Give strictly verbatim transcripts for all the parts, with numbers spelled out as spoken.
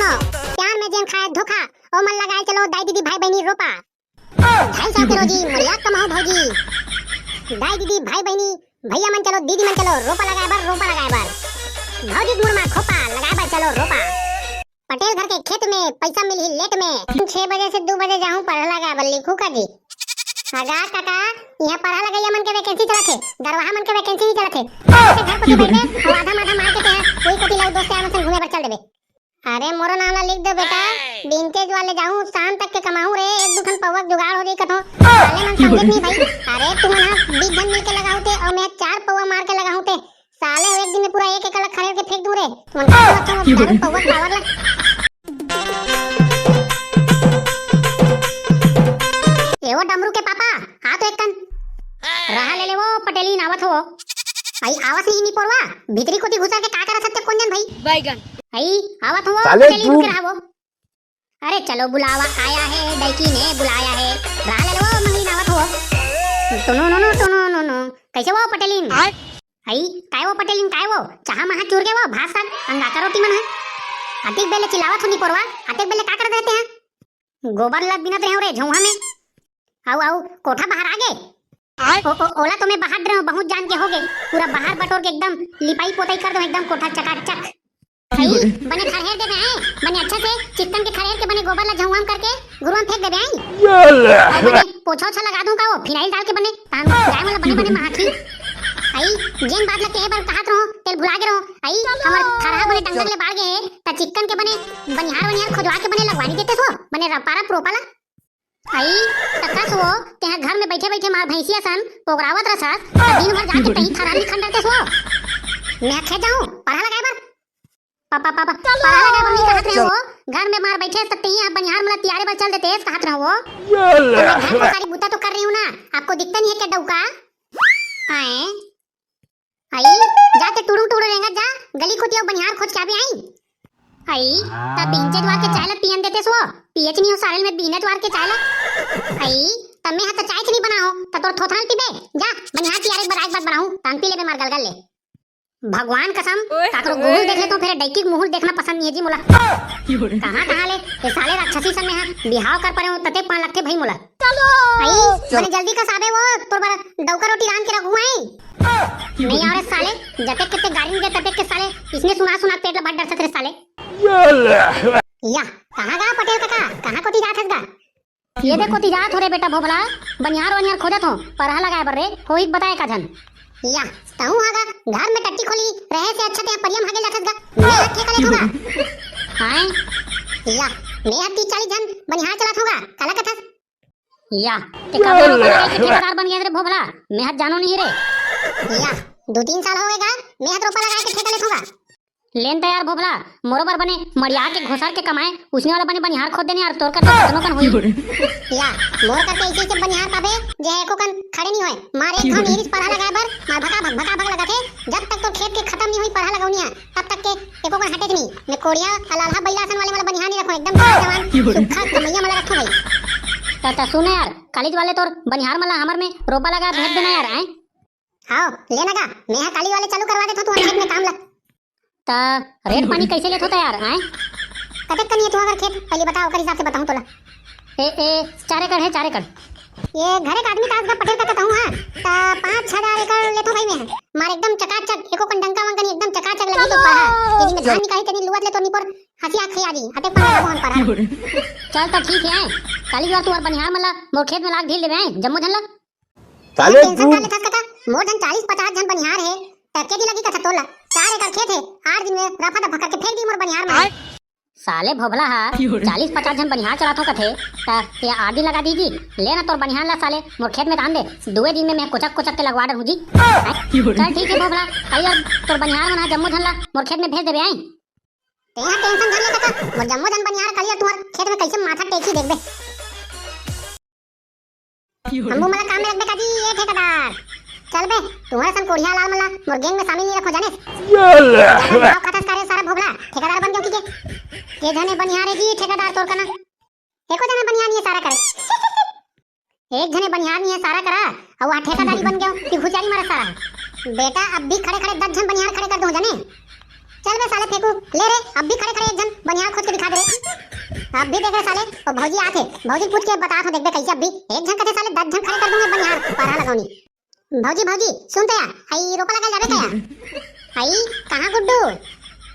प्यार में जेन खाए धोखा, ओ मन लगाए चलो दाई दीदी भाई बहिनी रोपा। ढाई सौ के रोजी मरिया कमाओ भौजी। दाई दीदी भाई बहिनी भैया मन चलो, दीदी मन चलो, रोपा लगाए बर, रोपा लगाए बर। भौजी के मुड़ मा खोपा लगाए बर चलो रोपा। पटेल घर के खेत में पैसा मिलही लेट में। छह बजे से दो बजे जाहूं पढ़ा लगाए बर लिखू का जी। अगा काका, इहाँ पढ़ा लगइया मन के वैकेंसी चलत हे, दरवाहा मन के वैकेंसी नहीं चलत हे। ऐसे घर कोती बैठबे, अउ आधा माधा मार के तेहा कोई कोती लग दोस्त यार मन संग घूमे बर चल देबे। अरे मोरो नाम ला लिख दो बेटा, बिनते जुआर ले जाहूं, शाम तक के कमाहूं रे, एक दू ठन पौवा के जुगाड़ हो जाई कथो। साले मन समझत नहीं भाई। अरे तुमन हा बीस झन मिल के लगाहू ते, अउ मैं चार पौवा मार के लगाहूं ते। साले एक दिन में पूरा एक एकड़ ला खरेड़ के फेंक दूं रे। तुमन का समझथो दारू पौवा पावर ला? ए वो डमरू के पापा, आ तो एक कन। रहा ले ले वो पटेलीन आवत हो। आई आवत नहीं निपोरवा, भीतरी कोती घुसा के का करत हते कोन जन भाई? बैगन। आई आवत हो वो साले पटेलीन तू। रुक रहा वो। अरे चलो बुलावा आया है, डैकी ने बुलाया है। रहा ले ले वो मंगलीन आवत हो। टोनो नो नो टोनो नो नो। कैसे वो पटेलीन? आय। आई, काय वो पटेलिन, काय वो? चाहा महा चूर के वो, भात साग, अंगाकर रोटी मन है। अतिक बेले चिल्लावत हो निपोरवा, अतिक बेले का करत रहते हैं? गोबर लग बिनत रहे हो रे झौहा में। आऊ, आऊ, कोठा बाहर आ गे? आय। ओ, ओ, ओला तो मैं बाहर रहे हूँ, बहुत जान के हो गे। पूरा बाहर बटोर के एकदम लिपाई पोताई कर दो, एकदम कोठा चकाचक। भाई, बने खरहेर देबे आए, बने अच्छा से चिक्कन के खरहेर के बने गोबर ला झौहा म करके गुरुआ म फेंक देबे आए। अउ बने पोछा ओछा लगा दूं का वो, फिनाइल डाल के बने, तान गाय मोला बने बने महाखी। आई, जेन बात ला कहे बर कहत रहो, तेल भुला गे रहो। आई, हमर खरहा बने डंगर ले बाढ़ गे हे, त चिक्कन के बने बनिहार वनिहार खोजवा के बने लगवानी देते सो, बने रपारा प्रोपा ला। आई, त कस वो, तेहा घर में बैठे बैठे मार भैंसिया सन पोगरावत रसस, त दिन भर जाके तही खरहा निखन डरते सो। मैं खेत जाऊं, पढ़ा लगाए बर। पापा, पापा, चलो। पढ़ा लगा मम्मी कहत रहे हो, घर में मार बैठे सकते ही आप बनिहार मला तियारे बर चल देते, कहत रहे हो। ये ले। तो मैं घर का सारी बूता तो कर रही हूँ ना, आपको दिखता नहीं है क्या डौका? आए, आई, जाते टुड़ू टुड़ू रेंगा जा, गली खोतिया बनिहार खोज के आवे आई। आई, तब बीनचे द्वार के चाय ला पियन देते सो, पियच नहीं हो सारे में बीने द्वार के चाय ला। आई, तब मैं हाथ चाय च नहीं बनाओ, तब तोर थोथना पीबे, जा, बनिहार तियारे बर आए के बाद बनाऊं, तान पी लेबे मार गलगल ले। भगवान कसम, ओए काकरो होए। गुहुल देख लेथों, फेर डैकी के मुहुल देखना पसंद नहीं है जी मोला। कहाँ कहाँ ले ये साले राक्षसी सन में हा बिहाव कर परे हो, तते पान लगथे भाई मोला। चलो। आई, बने जल्दी कस आबे वो, तोर बर डौका रोटी रांध के रखू है। नहीं आ रे साले, जतेक के ते गारी दे ततेक के साले, इसने सुना सुना पेट ला भर डर सकते साले। या, कहाँ गा पटेल काका, कहाँ कोती जात हस गा? ये देखो, ती जात हो रे बेटा भोभला, बनिहार वनिहार खोजत हो, परहा लगाए बर रे, होई बताए का झन। या, तहूँ हा गा, घर में टट्टी खोली रहे से अच्छा ते परियम हागे जाथस गा। मैं हाथ ठेका लेथों गा। हाय। या, मैं हाथ तीस चालीस झन बनिहार चलाथों गा, काला कथस? या, ते कब रोपा लगाए के ठेकेदार बन गया रे भोभला? मैं हाथ जानो नहीं रे। या, दो तीन साल हो गए गा, मैं हाथ रोपा लगाए के ठेका लेथों गा। लेन त यार भोभला, मोरो बर बने मड़िया के घोसर के कमाए, उसने वाला बने बनिहार खोज देने यार, तोर कर तो कतनो कन होई। या, मोर कर तो ऐसे ऐसे बनिहार पाबे, जे एको कन खड़े नहीं होए। मार एक घाव मेरी परहा लगाए बर, मार भका भक, भका भक लगाथे। जब तक तो खेत के खत्म नहीं होई परहा लगौनिया, तब तक के एको कन हटे नहीं। मैं कोड़िया अलालहा बैला असन वाले मला बनिहार नहीं रखो, एकदम जवान, सुखा कमैया मला रखो भाई। त, त सुन यार, कालीज वाले तोर बनिहार मला हमर में रोपा लगा भेज देना यार, आए? हाव, लेना गा, मैं हा काली वाले चालू करवा देथों तुहर खेत में काम ला। त रेट पानी कैसे लेथो त यार, आए? कतेक कन ये तुहर खेत, पहले बता, ओकर हिसाब से बताऊं तोला। ए, ए, चार एकड़ है, चार एकड़। ये घरे का आदमी तास गा पटेल का कहूँ, हाँ, त पाँच हजार एकड़ लेथों भाई मैं हा। मार एकदम चकाचक, एको कन डंका वंका नहीं, एकदम चकाचक लगी तो पहा। यदि मैं धान निकाली तेनी लुअत ले तो निपोर हंसी आँख खिया दी, हते पर लगा मोहन परा। चल त ठीक है, काली बार तुहर बनिहार मला मोर खेत में लाग ढील देबे, जम्मो झन ला। साले टेंशन तू का लेथस कका? मोर झन चालीस पचास झन बनिहार हे, त के दिन लगी कथा तोला? चार एकड़ खेत हे, आठ दिन में रफा दफा करके फेंक दी मोर बनिहार मन। साले भोभला हा, चालीस पचास झन बनिहार चलाथो कथे, त ये आठ दिन लगा दीजी। ले ना तोर बनिहार ला साले, मोर खेत में तान दे, दुए दिन में मैं कोचक कोचक के लगवा डरहूँ जी। चल ठीक है भोभला, कल यार तोर बनिहार मन हा जम्मो झन ला मोर खेत में भेज देबे आई। तेहा टेंशन धर ले कका, मोर जम्मो झन बनिहार कल यार तुहर खेत में कैसे माथा टेकी देखबे। हमू मला काम में रखबे का जी, ए ठेकेदार। चल बे, तुम्हारे सन कोढ़िया लाल मला मोर गैंग में शामिल नहीं रखो जाने। ये ले। ज्यादा भाव खातस करे सारा भोभला, ठेकेदार बन गयो की के? ये झने बनिहार है जी ठेकेदार तोर कना। एको झने बनिहार नहीं सारा करे। एक झने बनिहार नहीं सारा करा, अउ वहाँ ठेकेदारी बन गयो कि घुसियारी मारा सारा। बेटा अब भी खड़े खड़े दस झन बनिहार खड़े कर दो जाने। चल बे साले फेंकू, ले रे, अब भी खड़े खड़े एक झन बनिहार खोज के दिखा दे रे। अब भी देख रे साले, ओ भौजी आथे, भौजी पूछ के बतात हों, देखबे कइसे अब भी। एक झन कथे साले, दस झन खड़े कर दूंगा बनिहार, परहा लगावनी। भौजी, भौजी, सुन तो या, हई रोपा लगा जाबे का या? हई, कहाँ गुड्डू?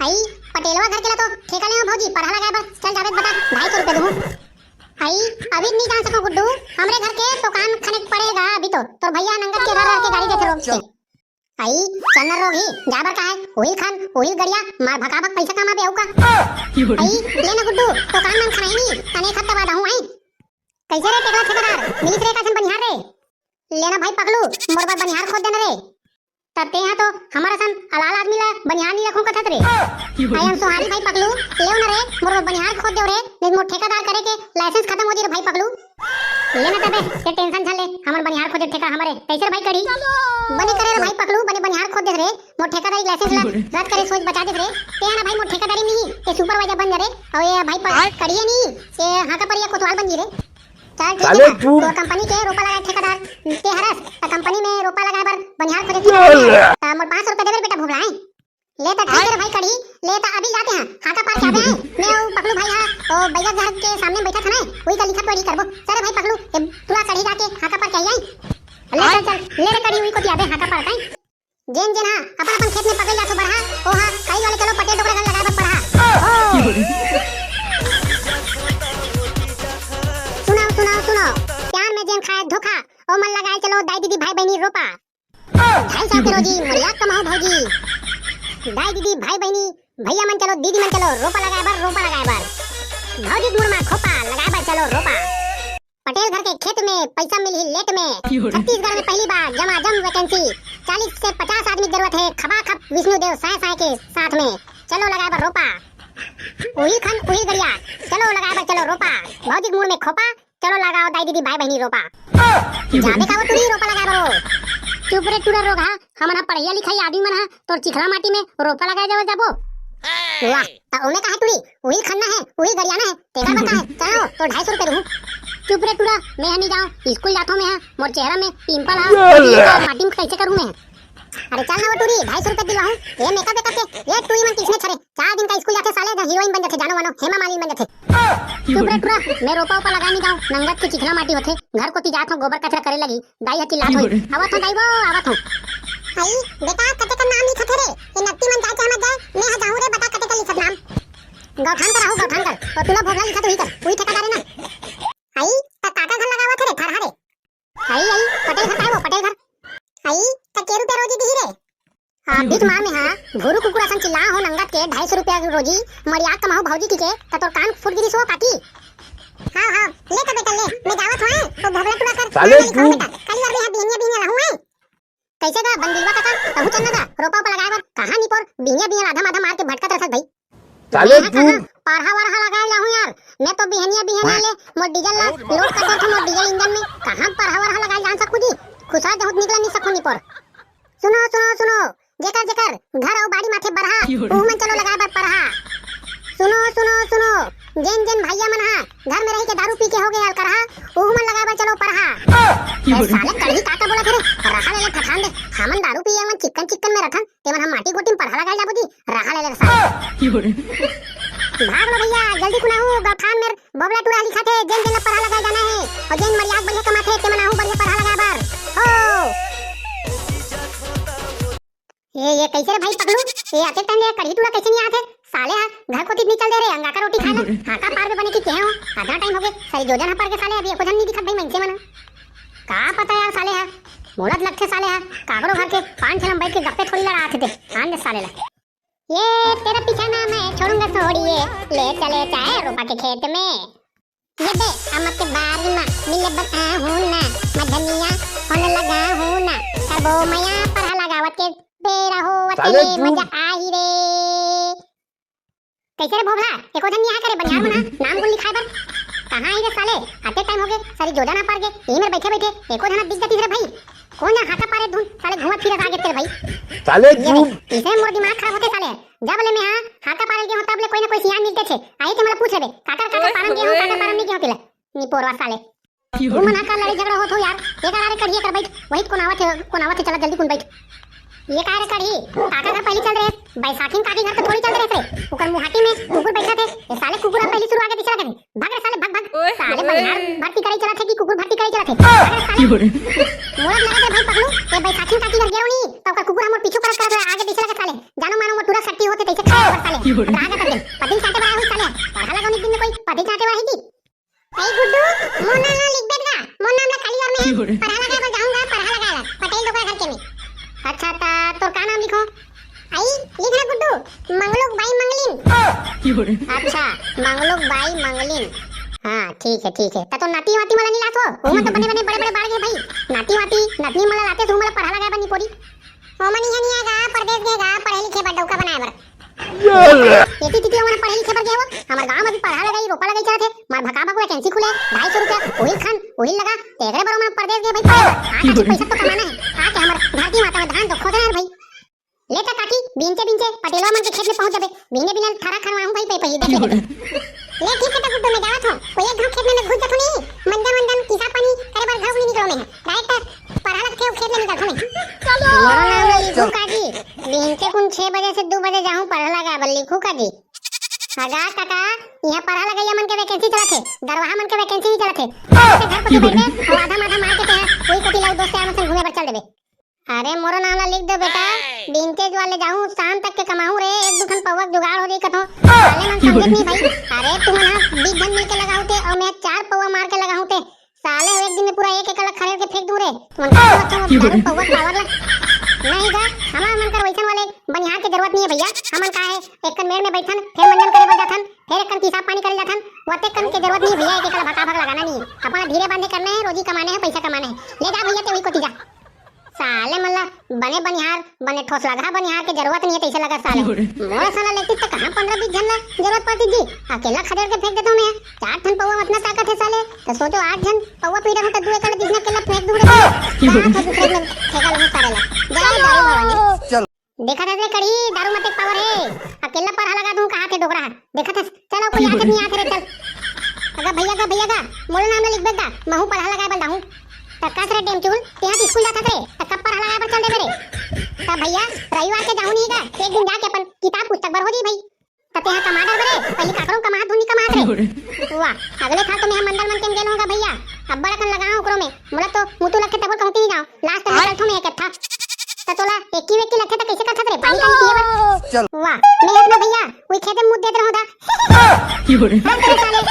हई, पटेलवा घर के ला तो ठेका ले हो भौजी, परहा लगाए बर, चल जाबे बता, ढाई सौ रुपया दूँ। हई, अभी नहीं जान सको गुड्डू, हमरे घर के दुकान खने पड़ेगा अभी तो, तोर भैया नंगत के रर रर के गाड़ी देथे रोज के। हई, चन्नर रोग ही, जाए बर का है, उहिल खान, उहिल गड़िया, मार भका भक पैसा कमाबे अउ का? हई, ले ना गुड्डू, दुकान नाम खनाई नहीं, अनेक हफ्ता बाद आहूँ आई। कइसे रे टेकला ठेकेदार, मिलिस रे का झन बनिहार रे? लेना भाई पकलू, मोर बर बनिहार खोद देना रे। तब तें हा तो हमर असन अलाल आदमी ला बनिहार नी रखूं कथत रे। I am sorry भाई पकलू, लेव ना रे, मोर बर बनिहार खोद देव रे, नहीं मोर ठेकेदार करे के लाइसेंस खतम हो जी रे भाई पकलू। ले ना तबे, तें टेंशन झन ले, हमर बनिहार खोदे ठेका हमरे। कइसे रे भाई कढ़ी? बने करे रे भाई पकलू, बने बनिहार खोद देस रे, मोर ठेकेदारी लाइसेंस ला रद्द करे सोच बचा देस रे। तें हा ना भाई मोर ठेकेदारी नहीं, तें सुपरवाइजर बन जा रे। अउ ये भाई प-, कढ़िया नहीं, ये हाका परिया कोतवाल बन जी रे। चल ठीक साले है, चुप। तो कंपनी के रोपा लगाए ठेकेदार ते हरस, त कंपनी में रोपा लगाए बर बनिहार खोजे के साले। त मोर पाँच सौ रुपया देबे रे बेटा भोभला है। ले त ठीक है रे भाई कढ़ी, ले त अभी जाते हैं, हाका पार के आबे हैं। मैं अउ पकलू भाई हा, ओ बैगा घर के सामने बैठा था ना, वही का लिखा पढ़ी करबो। चल रे भाई पकलू, ए, तुला कढ़ी जाके हाका पार के आई आई। ले चल चल, ले रे कढ़ी, वही को आबे हाका पार काई। जेन जेन हा अपन अपन खेत में पकल जाथो बरहा, ओ हा कई वाले चलो पटेल डोकरा घर लगाए बर परहा। ओ। सुनाओ, सुनाओ, सुनाओ। प्यार में जेन खाए धोखा, ओ मन लगाए चलो दाई दीदी भाई बहनी रोपा। ढाई सौ के रोजी, मरिया कमाओ भौजी। दाई दीदी भाई बहनी, भैया मन चलो, दीदी मन चलो, रोपा लगाए बर, रोपा लगाए बर। भौजी के मुड़ में खोपा, लगाए बर चलो रोपा। पटेल घर के खेत में पैसा मिलही लेट में। छत्तीसगढ़ में पहली बार जमा जम वैकेंसी, चालीस से पचास आदमी जरूरत है, खबा खप विष्णु देव साय साय के साथ में। चलो लगाए बर रोपा, उहिल खन उहिल गड़िया, चलो लगाए बर चलो रोपा। भौजी के मुड़ में खोपा, चलो लगाओ दाई दीदी भाई बहनी रोपा। जाबे का वो टूरी रोपा लगाए बर ओ? चुप रे टूरा रोगहा, हमन ह पढ़िया लिखाई आदमी मन ह तोर चिखला माटी में रोपा लगाए जावत जाबो। वाह, त ओमे का है टूरी, उही खन्ना है, उही गरियाना है, तेकर बर का है, चलो तो ढाई सौ रुपया दूँ। चुप रे टूरा, मैं ह नहीं जाऊँ, स्कूल जाथों मैं ह, मोर चेहरा में पिंपल है, माटी में कैसे करूँ मैं? अरे चल ना वो टूरी, ढाई सौ रुपया दिलवाहूँ। ये मेकअप वेकअप के, ये टूरी मन किसने छरे, चार दिन का स्कूल जाथे साले, हीरोइन बन जाथे, जानो मानो हेमा मालिनी बन जाथे। चुप रे टूरा, मैं रोपा ओपा लगा नहीं जाऊँ, नंगत के चिखला माटी होथे, घर कोती जाथों गोबर कचरा करे लगी, दाई ह चिल्लात होई, "आवत हो दाई वो, आवत हो।" हई, बेटा, कते का नाम लिखत हे रे? ये नत्ती मन जाए चाहे मत जाए, मैं ह जाहूँ रे, बता कते का लिखत नाम। गौठान कर आहू, गौठान कर। ओ तुला भोगला लिखत उही कर, उही ठेकेदार है ना। हई, त काका घर लगावत हे रे, थरहा रे। हई, हई, पटेल घर काय वो, पटेल घर। हई, त के रुपया रोजी दिही रे? आ, बीच मार में हा, भूरू कुकुर असन चिल्ला हो नंगत के, ढाई सौ रुपया रोजी, मरियाक कमाहू भौजी की के, त तोर कान फूट गिरी सो काकी। हाँ, हाँ, ले त बेटा ले, मैं जावत हूँ, वो भोगला टूरा कर, साले नाम लिखाओ तू। बेटा, काली बार में हा बिहनिया बिहनिया रहूँ है। कैसे गा बंदिलवा काका, तहु चलना गा, रोपा ओपा लगाए बर, कहाँ निपोर, बिहनिया बिहनिया आधा माधा मार के भटकत रहत भाई। साले मैं तू। कहाँ परहा वरहा लगाए जाहूँ यार, मैं तो बिहनिया बिहनिया ले, मोर डीजल ला लोड कर देथों मोर डीजल इंजन में, कहाँ परहा वरहा लगाए जान सकूँ जी, खुसरा जहूँ निकला नहीं सकूँ निपोर। सुनो, सुनो, सुनो, जेकर, जेकर घर अउ बाड़ी माथे बरहा, उहू मन चलो लगाए बर परहा। सुनो, सुनो, सुनो, जेन, जेन भैया मन हा घर में रही के दारू पी के हो गए अलकरहा, उहू मन लगाए बर चलो परहा। ए साले कड़ही का का बोलत हे रे? रहा ले ले ठठान दे, हमन दारू पिए मन चिक्कन चिक्कन में रखन, तेमन हम माटी गोटी में परहा लगाए जाबो जी, रहा ले ले साले। भाग लो भैया, जल्दी कुनाहू गौठान में बोबला टूरा लिखा थे, जेन जेन ला परहा लगाए जाना है, और जेन मरियाक बढ़िया कमाथे, तेमन आहू बढ़िया परहा लगाए बर। हो। ये, ये कैसे रे भाई पकलू? ये आते टाइम ये कढ़ी टूरा कैसे नहीं आते? साले हा घर कोती नहीं चल दे रे, अंगाका रोटी खाए ला। हाका पार में बने की कहे हो? आधा टाइम हो गए, साले जोजन हा पर के साले अभी एको झन नहीं दिखत भाई मनसे मन। का पता यार साले हा, मोलत लगथे साले हा, काकरो घर के पान छे लम बैठ के गप्पे थोड़ी लड़ात थे, आन दे साले ला। ये तेरा पीछा ना मैं छोड़ूंगा छोड़िए, ले चले चाहे रोपा के खेत में। ये दे, अम्मा के बारी मा, मिले बताहूँ ना, मधनिया, होने लगा हूँ ना, करबो मया, परहा लगावत के बेरा हो, साले तू। मजा आही रे। कैसे रे भोभला, एको झन नहीं आया करे, बनिहार मन हा, नाम गुण लिखाए बर। कहाँ आई रे साले, आते टाइम हो गए, सारी जोजा ना पार गए, यही मेरे बैठे बैठे, एको झन दिख जाती रे भाई। कौन जा हाका पारे धुन, साले घूमत फिरत आ गए तेरे भाई। साले ये तू। देख, इसे मोर दिमाग खराब होते साले, जब ले मैं हा, हाका पारे गए हो, तब ले कोई ना कोई सियान मिलते छे, आई थे मतलब पूछ लेबे, काकर काकर पारन गए हो, काकर पारन नहीं गए हो तिला। निपोरवा साले। क्यों? तुमन हा का लड़ाई झगड़ा होत हो यार? ये का रे कढ़िए कर बैठ, वही कोन आवत है, कोन आवत है, चला जल्दी कुन बैठ। ये का रे कढ़ी? काका घर पहली चल रहे, बैसाखी में काकी घर तो थोड़ी चल रहे थे। ऊपर मुहाटी में कुकुर बैठा थे, ये साले कुकुर अब पहली शुरू आगे दिखा लगे। भर्ती करे चलत हे कि कुकुर भर्ती करे चलत हे? अरे साले, मोला लगा दे भाई पकड़ू, ए बैसाखी काकी घर गेलो नी, त ओकर कुकुर हमर पीछू करत करत आगे पीछे लगे साले। जानो मानो मोर टूरा सट्टी होते तैसे खाए बर साले। राग कर दे। पतिल चाटे बर आए हुई साले। पढ़ा लगा उन्हीं दिन में कोई पतिल चाटे वाला है जी। ए गुड्डू, मोर नाम ला लिख बेट गा। मोर नाम ला काली बार में है। पढ़ा लगा बर जाऊंगा, पढ़ा लगा ला। पटेल डोकरा घर के में। अच्छा, ता तोर का नाम लिखो? आई, लिख ना गुड्डू, मंगलुक बाई मंगलिन। अच्छा, मंगलुक बाई मंगलिन। हाँ, ठीक है, ठीक है। त तो नाती वाती मला नहीं लात हो? वो मन तो बने बने बड़े बड़े बाढ़ गए भाई। नाती वाती, नतनी मला लाते तो मला पढ़ा लगा बनी पोरी। ओ मनी हनिया गा, परदेस गे गा, पढ़े लिखे बर डौका बनाए बर। एती तीती हमन पढ़े लिखे बर गे हो, हमर गांव में भी पढ़ा लगाई, रोपा लगाई चलत हे, मार भका भक वैकेंसी खुले, ढाई सौ रुपया, उहिल खान, उहिल लगा, तेकरे बर हमन परदेस गे भाई पढ़े बर। आके पैसा तो कमाना है, आके हमर धरती माता में धान तो खोदना है भाई। ले त काकी, बिनचे बिनचे पटेलवा मन के खेत में पहुंच जाबे, बिने बिने थारा खनवाहूं भाई, पै पही देखे। ले ठीक है त गुड्डू, मैं जावत हूं, कोई एक घाव खेत में मैं घुस जाथो नहीं, मंजन मंजन किसा पानी करे बर घर नहीं निकलो मैं, डायरेक्ट पढ़ा लगथे खेत में निकलथो मैं। मोरो नाम ला लिखू काकी, बिनचे कुन छह बजे से दो बजे जाहूं पढ़ा लगा बर, लिखू काकी। अगा काका, इहां पढ़ा लगइया मन के वैकेंसी चलत हे, दरवाहा मन के वैकेंसी नहीं चलत हे। ऐसे घर पर बैठ के आधा माथा मार के ते हैं, कोई कोटी लाऊ दोस्त यार मन संग घूमे बर चल देबे। अरे मोरो नाम ला लिख दो बेटा, बिनचे वाले जाहूं, शाम तक के कमाहूं रे, एक दू ठन पौवा के जुगाड़ हो जाई कथो। साले मन समझत नहीं भाई। अरे तुमन हा बीस झन मिल के लगाहू ते, और मैं चार पौवा मार के लगाहूं ते, साले एक दिन में पूरा एक एकड़ ला खरेड़ के फेंक दूं रे। तुमन का समझथो दारू पौवा पावर ला? नहीं गा, हमन मन कर वैसन वाले बनिहार के जरूरत नहीं है भैया। हमन का है, एक कन मेड़ में बैठन, फिर मंजन करे बर जाथन, फिर एक कन पेशाब पानी करे जाथन, वते कन के जरूरत नहीं है भैया, एक एकड़ भका भक लगाना नहीं है। अपना धीरे बांधे करना है, रोजी कमाने है, पैसा कमाने है। ले जा भैया ते वही कोती जा। साले मन ला बने बनिहार, बने ठोस लगा बनिहार के जरूरत नहीं है, तैसे लगा साले। मोर साला लेती तो कहाँ पंद्रह बीस झन ला जरूरत पड़ती जी, अकेला खदेड़ के फेंक देता हूँ मैं। चार ठन पौवा में अतना ताकत है साले, तो सोचो आठ झन पौवा पी रहा हूँ तो दो एकड़ जिसने अकेला फेंक दूँ रे। जा तो दूसरे में फेंका लूँ सारे ला। जा दारू भवानी। चल। देखा था रे कड़ी, दारू मत एक पावर है, अकेला पढ़ा लगा दूँ कहाँ थे डोकरा है। देखत हस, चल, कोई आके नहीं आके रे, चल। अगा भैया का, भैया का, मोला नाम ला लिख बेटा, महू पढ़ा लगाए बर जाहूं। त कस रे टेमचुल, तेहा त स्कूल जाथस रे, त कब पढ़ा लगाए बर चल देबे रे? त भैया, रविवार के जाहूं नहीं गा, एक दिन जाके अपन किताब पुस्तक बर हो जी भाई। त तेहा कमा डर रे, पहली काकरो कमात धुनी कमात रे। वाह, अगले साल तो मैं मंडल मन के गेल होगा भैया, अब्बड़ अकन लगाओ ओकरो में, मोला तो मुतु लखे तबो कहती नहीं जाओ, लास्ट में चलथो मैं एक था। त तोला एकी वेकी लखे त कैसे करथस रे? पानी काली पिए बर। चल। वाह, मैं हस ना भैया, वही खेते में मुत देत रहूं दा। हट रे साले,